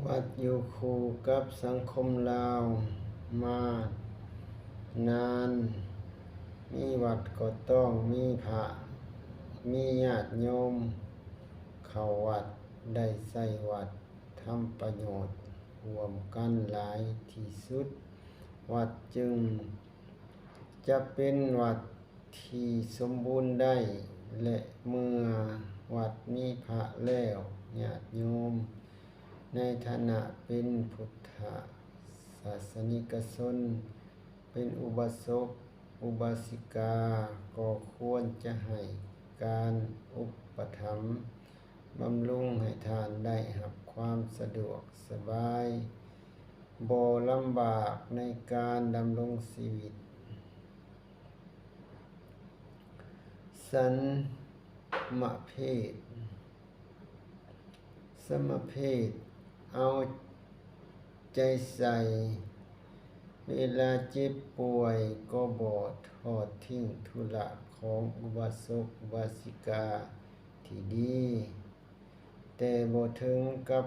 ວັດຢູ່ຄູ່ກັບສັງຄົມລາວມານານ, ມີວັດກໍຕ້ອງມີພະ, ມີຍາດໂຍມເຂົ້າວັດ, ໄດ້ໃຊ້ວັດທຳປະໂຫຍດຮ່ວມກັນຫຼາຍທີ່ສຸດ, ວັດຈຶ່ງຈະເປັນວັດ ທີ່ສົມບູນໄດ້ ແລະ ເມື່ອວັດມີພະແລ້ວ, ຍາດໂຍມໃນຖານະເປັນພຸດທະສາສະນິກະຊົນ, ເປັນອຸບາສົກ, ອຸບາສິກາ, ກໍຄວນຈະໃຫ້ການອຸປະຖຳບຳລຸງໃຫ້ທ່ານໄດ້ຮັບຄວາມສະດວກສະບາຍ, ບໍ່ລຳບາກໃນການດຳລົງຊີວິດ. ສັນມະເພດ ສະມະເພດ ເອົາໃຈໃສ່, ເວລາເຈັບປ່ວຍກໍບໍ່ທອດຖິ້ມທຸລະຂອງອຸບາສົກອຸບາສິກາທີ່ດີ, ແຕ່ບໍ່ເຖິງກັບ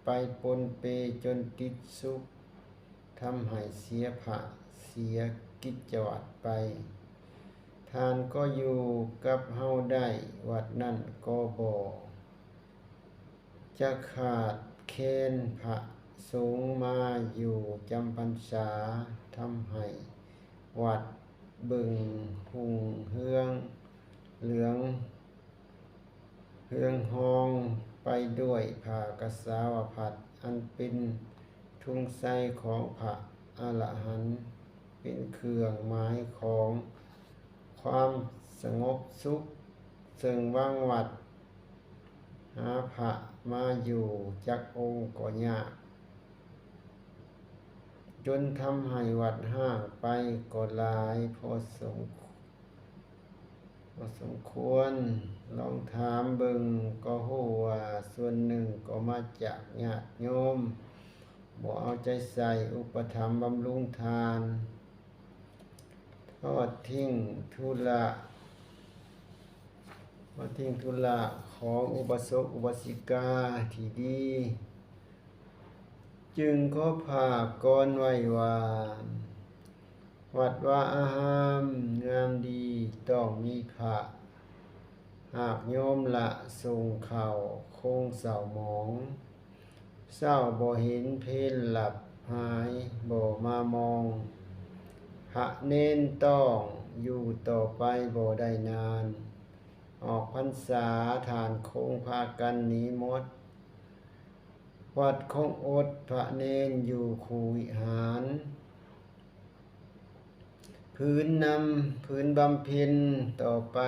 ໄປປົນເປຈົນຕິດສຸກ, ທຳໃຫ້ເສຍພະເສຍກິດຈະວັດໄປ. ທ່ານກໍຢູ່ກັບເຮົາໄດ້, ວັດນັ້ນກໍບໍ່ຈະຂາດແຄນພະສົງມາຢູ່ຈຳພັນສາ, ທຳໃຫ້ວັດເບິ່ງຮຸ່ງເຮືອງເຫຼືອງ ເຮືອງຮອງໄປດ້ວຍຜ້າກະສາວະພັດ ອັນເປັນທຸງໄຊຂອງພະອະລະຫັນ, ເປັນເຄື່ອງໝາຍຂອງຄວາມສະຫງົບສຸກ, ເຊິ່ງບາງວັດຫາພະມາຢູ່ຈັກອົງກໍຍາກ, ຈົນທຳໃຫ້ວັດຮ້າງໄປກໍຫຼາຍພໍສົມ ພໍສົມຄວນ. ລອງຖາມເບິ່ງກໍຮູ້ວ່າສ່ວນໜຶ່ງກໍມາຈາກຍາດໂຍມບໍ່ເອົາໃຈໃສ່ອຸປະຖຳບຳລຸງທ່ານ. ທອດຖິ້ມທຸລະ ທອດຖິ້ມທຸລະຂອງອຸບາສົກອຸບາສິກາທີ່ດີ. ຈຶ່ງຂໍຝາກກ່ອນໄວ້ວ່າ ວັດວາອາຮາມງາມດີຕ້ອງມີພະ, ຫາກໂຍມລະສົງເຂົ້າຄົງເສົ້າໝອງ, ເຊົ້າບໍ່ເຫັນເພັນຫຼັບຫາຍບໍ່ມາມອງ, ພະເນນຕ້ອງຢູ່ຕໍ່ໄປບໍ່ໄດ້ນານ, ອອກພັນສາທ່ານຄົງພາກັນໜີໝົດ. ວັດຄົງອົດພະເນນຢູ່ຄູ່ວິຫານ, ຜືນນຳຜືນບຳເພັນຕໍ່ໄປ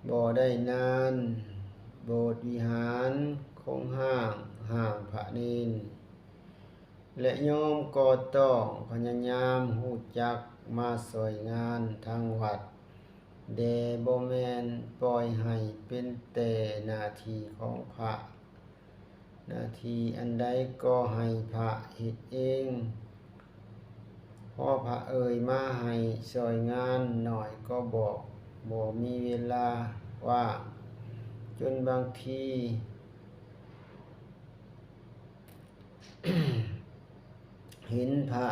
ບໍ່ໄດ້ນານ, ໂບດວິຫານຄົງຮ້າງ ຫ້າງພະເນນ ແລະ ໂຍມກໍຕ້ອງພະຍາຍາມຮູ້ຈັກມາຊ່ອຍງານທາງວັດແດ່, ບໍ່ແມ່ນປ່ອຍໃຫ້ເປັນແຕ່ໜ້າທີ່ຂອງພະ. ໜ້າທີ່ອັນໃດກໍໃຫ້ພະເຮັດເອງ, ພໍພະເອີ່ຍມາໃຫ້ຊ່ອຍງານໜ້ອຍກໍບອກ, ບໍ່ມີເວລາວ່າງ, ຈົນບາງທີເຫັນພະ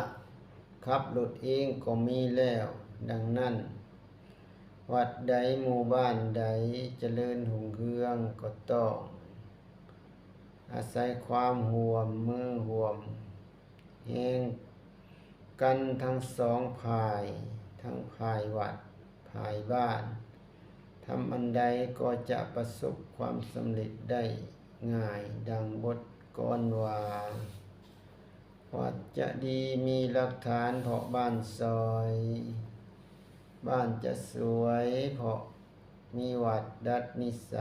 ຂັບລົດເອງກໍມີແລ້ວ. ດັ່ງນັ້ນ, ວັດໃດ ໝູ່ບ້ານໃດຈະເລີນຮຸ່ງເຮືອງກໍຕ້ອງ ອາໄສຄວາມຮ່ວມມືຮ່ວມແຮງກັນທັງສອງຝ່າຍ, ທັງຝ່າຍວັດ, ຝ່າຍບ້ານ. ທຳອັນໃດກໍຈະປະສົບຄວາມສຳເລັດໄດ້ງ່າຍ, ດັ່ງບົດກອນວ່າ ວັດຈະດີມີຫຼັກຖານເພາະບ້ານຊ່ອຍ, ບ້ານຈະສວຍເພາະມີວັດດັດນິໄສ,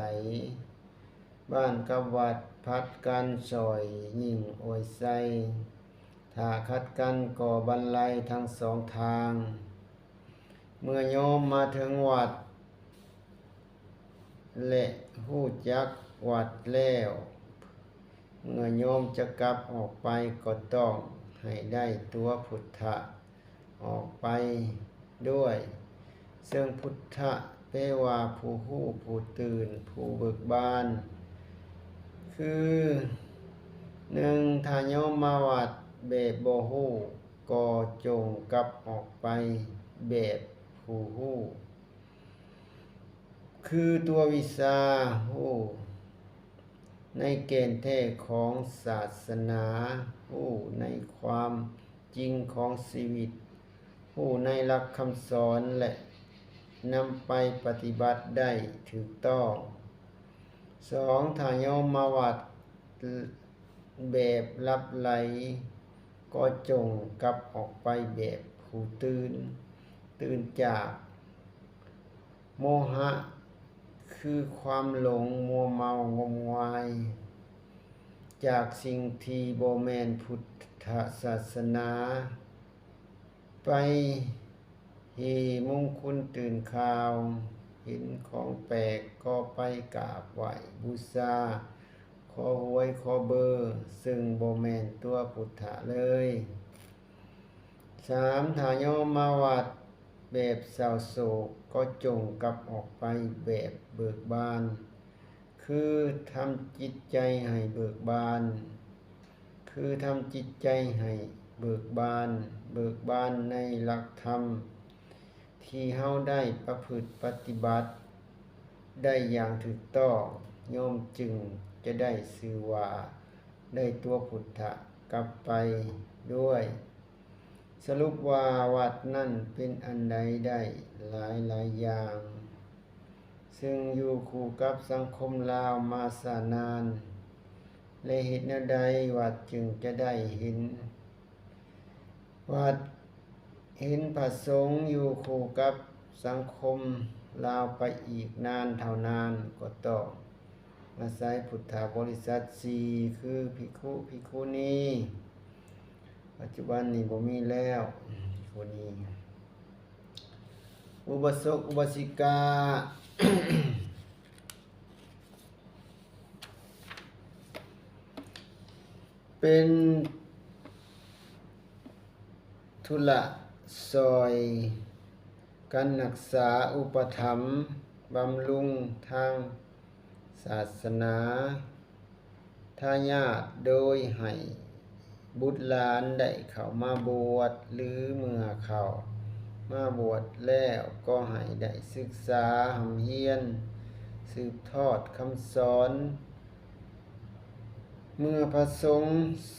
ບ້ານກັບວັດຜັດກັນຊ່ອຍຍິ່ງອວຍໄຊ, ຖ້າຂັດກັນກໍບັນໄລທັງສອງທາງ. ເມື່ອໂຍມມາເຖິງວັດ ແລະ ຮູ້ຈັກວັດແລ້ວ, ເມື່ອໂຍມຈະກັບອອກໄປກໍຕ້ອງໃຫ້ໄດ້ຕົວພຸດທະອອກໄປດ້ວຍ, ເຊິ່ງພຸດທະແປວ່າຜູ້ຮູ້, ຜູ້ຕື່ນ, ຜູ້ເບີກບານ, ຄື ໜຶ່ງ ຖ້າໂຍມມາວັດແບບບໍ່ຮູ້ ກໍຈົ່ງກັບອອກໄປແບບຜູ້ຮູ້ ຄືຕົວວິຊາ ຮູ້ໃນແກ່ນແທ້ຂອງສາສະໜາ, ຮູ້ໃນຄວາມຈິງຂອງຊີວິດ, ຮູ້ໃນຫຼັກຄຳສອນ ແລະ ນຳໄປປະຕິບັດໄດ້ຖືກຕ້ອງ. ສອງ ຖ້າໂຍມມາວັດແບບຫຼັບໄຫຼ ກໍຈົ່ງກັບອອກໄປແບບຜູ້ຕື່ນ, ຕື່ນຈາກໂມຫະ ຄືຄວາມຫຼົງມົວເມົາງົມງວາຍ ຈາກສິ່ງທີ່ບໍ່ແມ່ນພຸດທະສາສະໜາ ໄປເຫມຸງຄຸນຕື່ນຂ່າວ, ເຫັນຂອງແປກກໍໄປກາບໄຫວ້ບູຊາ, ຂໍຫວຍຂໍເບີ ເຊິ່ງບໍ່ແມ່ນຕົວພຸດທະເລີຍ. ສາມ ຖ້າໂຍມມາວັດແບບເສົ້າໂສກ ກໍຈົ່ງກັບອອກໄປແບບເບີກບານ, ຄືທຳຈິດໃຈໃຫ້ເບີກບານ, ຄືທຳຈິດໃຈໃຫ້ເບີກບານ, ເບີກບານໃນຫຼັກທຳທີ່ເຮົາໄດ້ປະພຶດປະຕິບັດໄດ້ຢ່າງຖືກຕ້ອງ, ໂຍມຈຶ່ງຈະໄດ້ຊື່ວ່າໄດ້ຕົວພຸດທະກັບໄປດ້ວຍ. ສະຫຼຸບວ່າວັດນັ້ນເປັນອັນໃດໄດ້ຫຼາຍໆຢ່າງ ເຊິ່ງຢູ່ຄູ່ກັບສັງຄົມລາວມາຊ້ານານ ແລະ ເຮັດແນວໃດວັດຈຶ່ງຈະໄດ້ເຫັນ ວັດເຫັນພະສົງຢູ່ຄູ່ກັບສັງຄົມລາວໄປອີກນານເທົ່ານານ ກໍຕ້ອງອາໄສພຸດທະບໍລິສັດສີ່ ຄືພິກຂຸ ພິກຂຸນີ ປັດຈຸບັນນີ້ບໍ່ມີແລ້ວ ພິກຂຸນີ ອຸບາສົກ ອຸບາສິກາ ເປັນທຸລະຊ່ອຍກັນຮັກສາອຸປະຖຳບຳລຸງທາງສາສະໜາ ທາຍາດ ໂດຍໃຫ້ບຸດຫຼານໄດ້ເຂົ້າມາບວດ ຫຼື ເມື່ອເຂົ້າມາບວດແລ້ວກໍໃຫ້ໄດ້ສຶກສາຮ່ຳຮຽນສືບທອດຄຳສອນ. ເມື່ອພະສົງ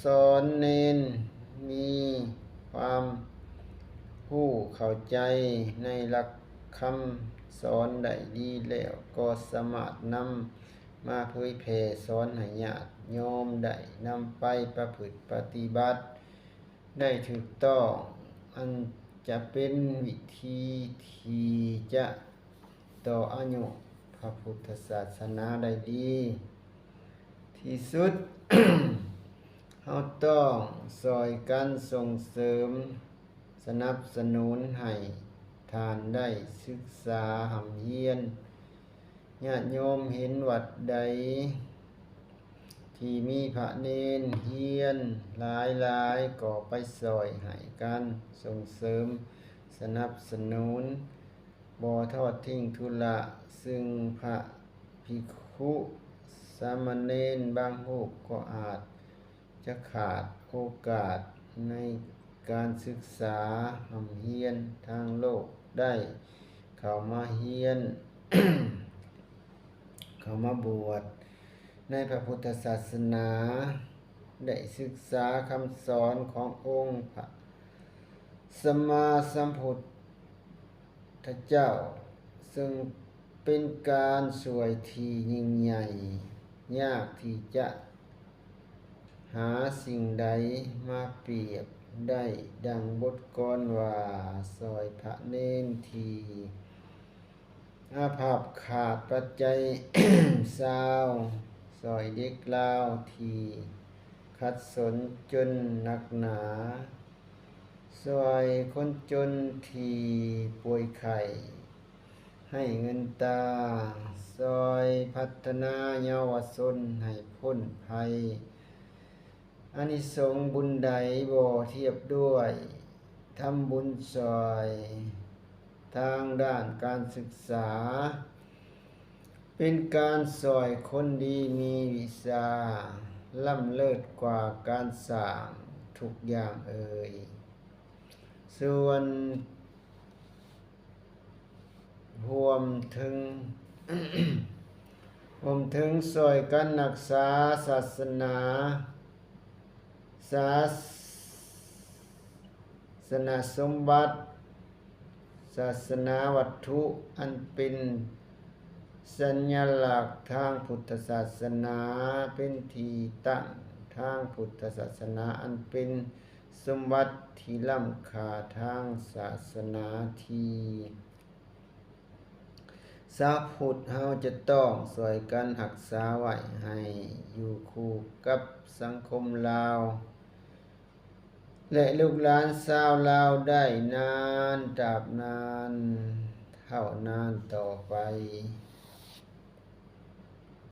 ສອນເນນມີຄວາມຮູ້ເຂົ້າໃຈໃນຫຼັກຄຳສອນໄດ້ດີແລ້ວ ກໍສາມາດນຳ ມາເຜີຍແຜ່ສອນໃຫ້ຍາດໂຍມໄດ້ນຳໄປປະພຶດປະຕິບັດໄດ້ຖືກຕ້ອງ ອັນຈະເປັນວິທີທີ່ຈະຕໍ່ອາຍຸພະພຸດທະສາສະໜາໄດ້ດີທີ່ສຸດ. ເຮົາຕ້ອງຊ່ອຍກັນສົ່ງເສີມ ສະໜັບສະໜູນໃຫ້ທ່ານໄດ້ສຶກສາຮ່ຳຮຽນ. ຍາດໂຍມເຫັນວັດໃດທີ່ມີພະເນນຮຽນຫຼາຍໆ ກໍໄປຊ່ອຍໃຫ້ການສົ່ງເສີມສະໜັບສະໜູນ ບໍ່ທອດຖິ້ງທຸລະ, ຊຶ່ງພະພິກຂຸສາມະເນນບາງຮູບກໍອາດ ຈະຂາດໂອກາດໃນການສຶກສາຮ່ຳຮຽນທາງໂລກ ໄດ້ເຂົ້າມາຮຽນ ເຂົ້າມາບວດໃນພະພຸດທະສາສະໜາ, ໄດ້ສຶກສາຄຳສອນຂອງອົງພະສຳມາສຳພຸດທະເຈົ້າ, ຊຶ່ງເປັນການຊ່ວຍທີ່ຍິ່ງໃຫຍ່, ຍາກທີ່ຈະ ຫາສິ່ງໃດມາປຽບໄດ້ ດັ່ງບົດກອນວ່າ, ຊ່ອຍພະເນນທີ່ອາພາບຂາດປັດໄຈຊາວ, ຊ່ອຍເດັກລາວທີ່ຂັດສົນຈົນໜັກໜາ, ຊ່ອຍຄົນຈົນທີ່ປ່ວຍໄຂ້ ໃຫ້ເງິນຕາ, ຊ່ອຍພັດທະນາເຍົາວະຊົນໃຫ້ພົ້ນໄພ. ອານິສົງບຸນໃດບໍ່ທຽບດ້ວຍ ທຳບຸນຊ່ອຍທາງດ້ານການສຶກສາ, ເປັນການຊ່ອຍຄົນດີມີວິຊາ, ລ້ຳເລີດກວ່າການສ້າງທຸກຢ່າງເອີຍ. ສ່ວນ ຮວມເຖິງ ຮວມເຖິງຊ່ອຍກັນຮັກສາສາສະໜາ ສາສະໜາສົມບັດ, ສາສະໜາວັດຖຸອັນເປັນສັນຍະລັກທາງພຸດທະສາສະໜາ, ເປັນທີ່ຕັ້ງທາງພຸດທະສາສະໜາ, ອັນເປັນ ສົມບັດທີ່ລ້ຳຄ່າທາງສາສະໜາທີ່ຊາວພຸດເຮົາຈະຕ້ອງຊ່ວຍກັນຮັກສາໄວ້ໃຫ້ຢູ່ຄູ່ກັບສັງຄົມລາວ ແລະ ລູກຫຼານຊາວລາວໄດ້ນານຕາບນານເທົ່ານານຕໍ່ໄປ.